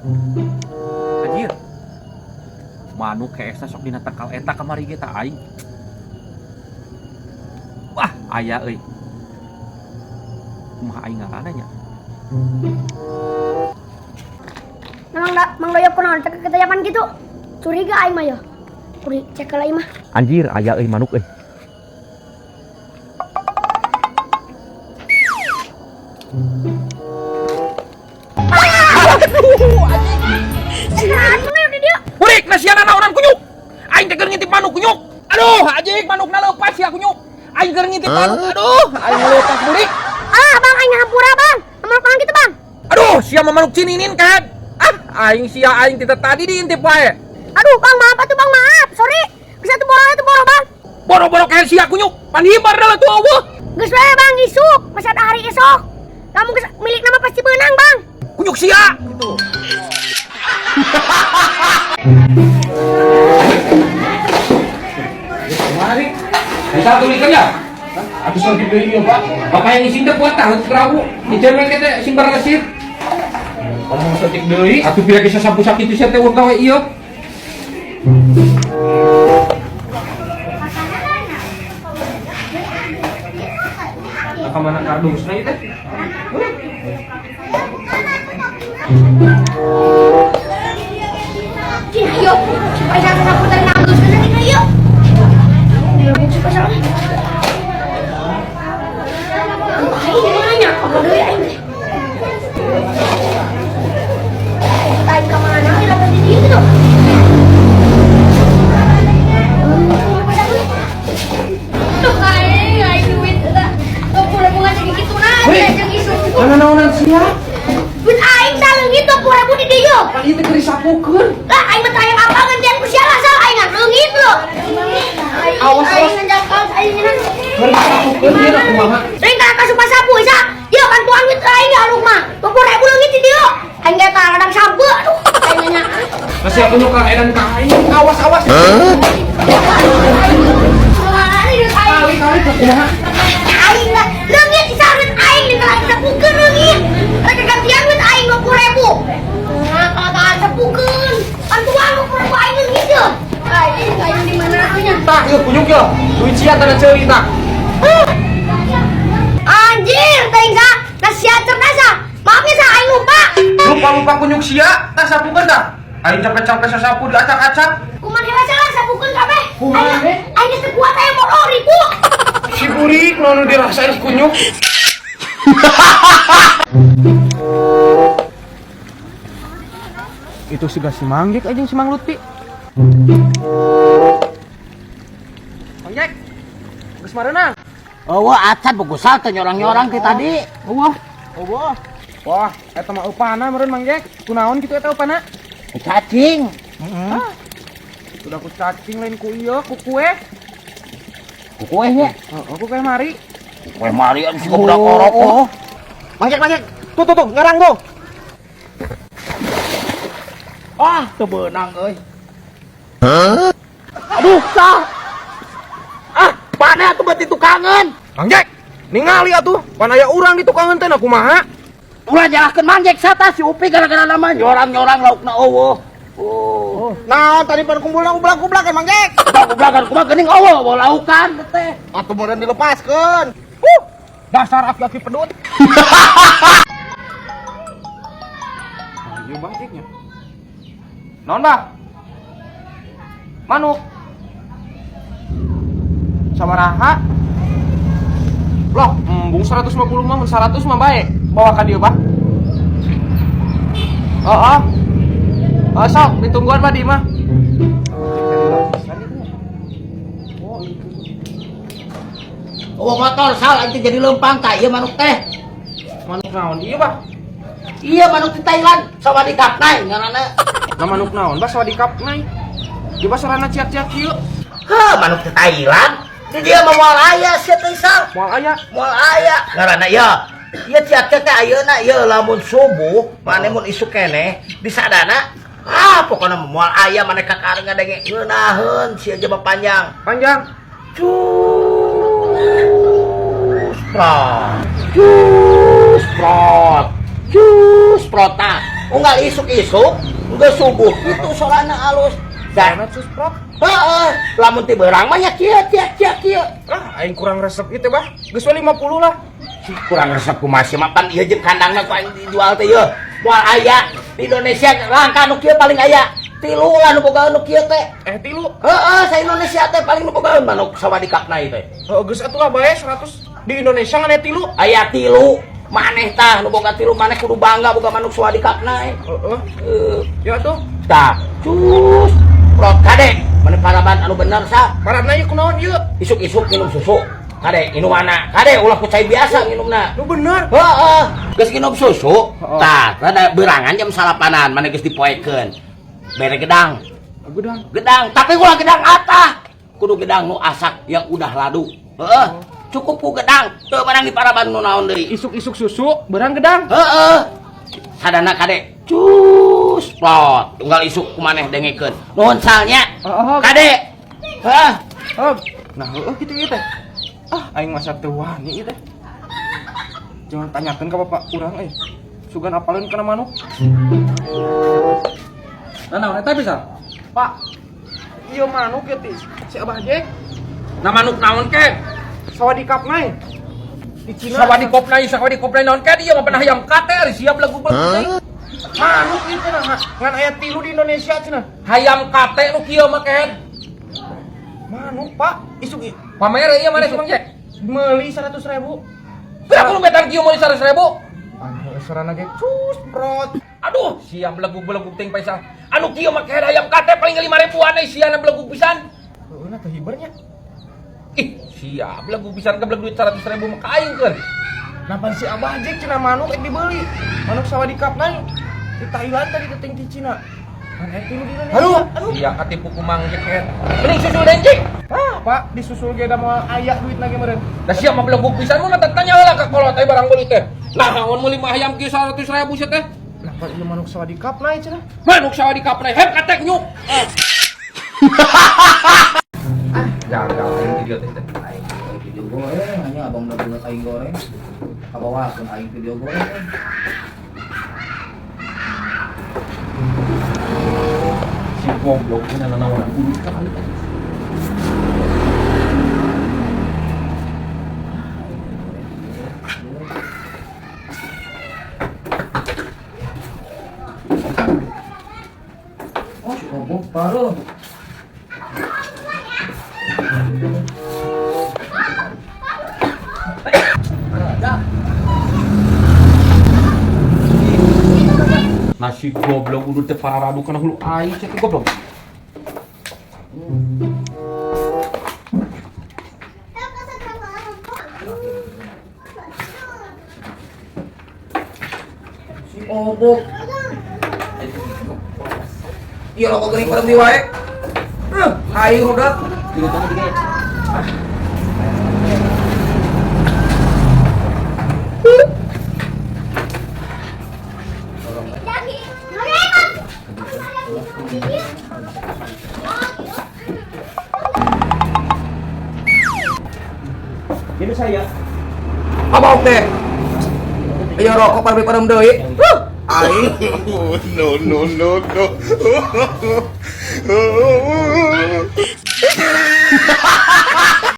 Anjir. Manuk keesna sok dina tangkal eta kamari ge tah aing. Wah, aya euy. Kumaha aing ngaranna nya? Mang da, Mang Doyok kunaon cek ketajapan gitu. Curiga aing mah yo. Kuri cek heula ieu mah. Anjir, aya euy manuk euy. Anu di dieu. Burik nasiana naonan kunyuk. Aing teh keur ngintip manuk kunyuk. Aduh, anjing manukna leupas ya kunyuk. Aing keur ngintip manuk. Aduh, aing leupas burik. Ah, Bang aing ngahampura, Bang. Manuk naon gitu, Bang? Aduh, sia mah manuk cininin kan. Ah, aing sia aing tita tadi diintip wae. Aduh, Bang, maaf atuh, Bang, maaf. Sorry. Geus atuh boro atuh boro, Bang. Boro-boro kayak sia kunyuk. Pan hibar dah tuh eueuh. Geus we, Bang, isuk. Masih ada hari esok. Kamu geus milik nama pasti beunang, Bang. Kunyuk sia gitu. Gimana nih? Bisa tulisan ya? Aku sakit deui ya, Pak. Bapak yang ngisi teh kuat tahun kerabu. Dijamin kita sing barasir. Ngomong satik deui, atuh pira geus sapu sakitu sia teh urang gawe ieu. Nah, kamana kardusna ieu teh? Cing, ayo. Supaya sapu teh nanggeus cing, ayo. Supaya aing nanya, apa deui aing teh? Aing ka mana euy lamun di dieu gitu. Tuh aing, aing duit eta. 20.000 ngan kitu nah, jeung isuk. Mana naonan sia? Duit aing saleungit 20.000 di dieu. Pan ieu teh keur disapukeun. Lah aing mah teu hayang apa gantian ku sia lah sal aing ngan leungit lho. Awas, awas. Aing ngan aing ngan. Keur disapukeun ieu lah kumaha? Lain kana kasupa sapu isa. Ieu bantuan duit aing ya rumah. 20.000 leungit di dieu. Aing ge tah ladang sabu aduh aing nanya. Masih aku nyuka edan ka aing. Awas awas. Aing Kali kali kumaha? aing lah leungit isa duit aing di kana sapukeun leungit. Rek gantian duit aing 20.000. Nah, kalau tak sapukeun. Bantuan 20.000 aing leungit ye. Aing aing di mana atuh nya? Tah, ieu kunyuk ye. Duit sia tanah ceuli tah. Anjir, teuing sa. Nasihat cerdas sa. Maaf ya sa, aing lupa. Lupa-lupa kunyuk sia, tah sapukeun tah. Aing capek-capek sasapu diacak-acak. Kumaha heula salah sapukeun kabeh. Kumaha Aing aing geus teu kuat aya molor ribu. Si burik nu dirasain kunyuk. Itu si si Manggek aja si Mang Lutfi. Manggek. Geus mareunang. Oh, acan bogosal teh nyorang-nyorang ti tadi. Eueuh. Eueuh, Wah, eta mah eupana meureun Manggek. Kunaon kitu eta eupana? cacing. Ah. Udah ku cacing lain ku ieu, ku kue. Kue nya. Heeh, ku kue mari. Kue mari anu si budak orok. Oh. Manggek, manggek. Tuh tuh tuh, ngarang tuh. Ah, teu beunang euy. Aduh, sah. Ah, pane atuh beuti tukangeun. Manggek, ningali atuh, pan aya urang di tukangan teh na kumaha? Ulah nyalahkeun Manggek sata si Upi gara-gara nama nyorang-nyorang laukna eueuh. Oh. Nah, tadi pan kumpulna ublag-ublag kan Mang Jack. Ublag-ublagan kumaha geuning eueuh eueuh laukan teh. Atuh meureun dilepaskeun. Dasar aki-aki pedut. Nah, ieu bajeknya. Naon, Bah? Manuk. Sabaraha? Loh, embung 150 mah mun 100 mah bae. Bawa ka dieu, Bah. Oh, oh. Oh, sok ditungguan Bah di imah. Eueuh motor sal aing teh jadi leumpang ka ieu manuk teh. Manuk naon ieu, Bah? Iya manuk di Thailand, sawadikap nai ngaranna. Nah, manuk naon, Bah? Sawadikap nai. Di bah sorana ciak-ciak kieu. Heh, manuk di Thailand. Di dia mah moal aya sia teh sal. Moal aya. Moal aya ngaranna ieu. Ieu ciak-ciak teh ayeuna ieu lamun subuh, mane mun isuk keneh disadana. Ah, pokona mah moal aya mane kakare ngadenge ngeunaheun sia jaba panjang. Panjang. Cus prot. Cus prot. Cus prot tah. Unggal isuk-isuk, geus subuh kitu sorana alus. Dan Sorana cusprot. Heeh, lamun ti beurang mah nya kieu kieu kieu kieu. Ah, aing kurang resep ieu teh, Bah. Geus we 50 lah. Kurang resep kumaha sih mapan ieu jeung kandangna ku aing dijual teh ieu. Moal aya di Indonesia langka nu kieu paling aya. Tilu lah nu bogaeun nu kieu teh. Eh, tilu. Heeh, sa Indonesia teh paling nu bogaeun manuk sawadikapna ieu teh. Heeh, geus atuh lah bae 100 di Indonesia ngan aya tilu. Aya tilu. Maneh tah nu boga tilu maneh kudu bangga boga manuk sawadikapna. Heeh. Heeh. Ya atuh. Tah, cus. Prot kade, maneh paraban anu bener sa. Paradna ieu kunaon ieu? Isuk-isuk minum susu. Kade, minumanna. Kade ulah ku cai biasa minumna. Nu bener. Heeh, geus minum susu. Heeh. Tah, rada beurangan jam 9-an maneh geus dipoekeun. Bere gedang. Gedang. Gedang, tapi ulah gedang atah. Kudu gedang nu asak yang udah ladu. Heeh. Cukup ku gedang, teu meunang di paraban nu naon deui. Isuk-isuk susu, beurang gedang. Heeh. Sadana kade. Cus, plot. Tunggal isuk ku maneh dengekeun. Nuhun salnya. Heeh. Kade. Heeh. Heeh. Nah, heeh kitu ieu teh. Ah, aing masa teu wani ieu teh. Jangan tanyakeun ka bapak urang euy. Sugan apaleun kana manuk. Nah, naon eta bisa? Pak, ieu manuk ieu teh si Abah Jack. Nah manuk naon ke? Sawadikapna di Cina. Sawadikopna, sawadikopna naon ke dia mah pernah hayam kate ari siap lagu beuh. Manuk ieu cenah ngan aya tilu di Indonesia cenah. Hayam kate nu kieu mah ken. Manuk, Pak, isuk ieu. Pamere ieu maneh Mang Jack. Meuli 100.000. Berapa lu metan kieu meuli 100.000? Ah, sorana ge cus prot. Aduh, siap belegug-belegug ting paisal. Anu kieu mah kehed hayam kate paling 5.000-an euy siana belegug pisan. Heueuh na teh hibernya. Ih, siap belegug pisan kebeleg duit 100.000 mah ka aing keun. Napa si Abah Jack cenah manuk ek dibeli. Manuk sawadikapna di Thailand tadi teteng di Cina. Ngan aya tilu di Indonesia. Aduh, Aduh. sia katipu ku Mang Jack kehed. Mending susul deui Jack. Ah, Pak, disusul ge da moal aya duitna ge meureun. Da sia mah belegug pisan mun tanya heula ka kolot teh barang beuli teh. Nah, naon meuli mah hayam kieu 100.000 sia teh? Napa ieu manuk sawadikapna cenah? Manuk sawadikapna hem katek nyuk. Ah, gagal aing video teh. Aing video goreng, hanya abang udah buat aing goreng. Kabawakeun aing video goreng. Si goblok ini nanaonan kudu kali. Oh, si goblok baru. Nasi goblok udah teh pararadu kana hulu aing sia teh goblok. Si obok. Iya rokok geuning parem wae. Aing rudak. Ini saya. Abang teh. Iya rokok parem deui. Aing. No, no, no, no.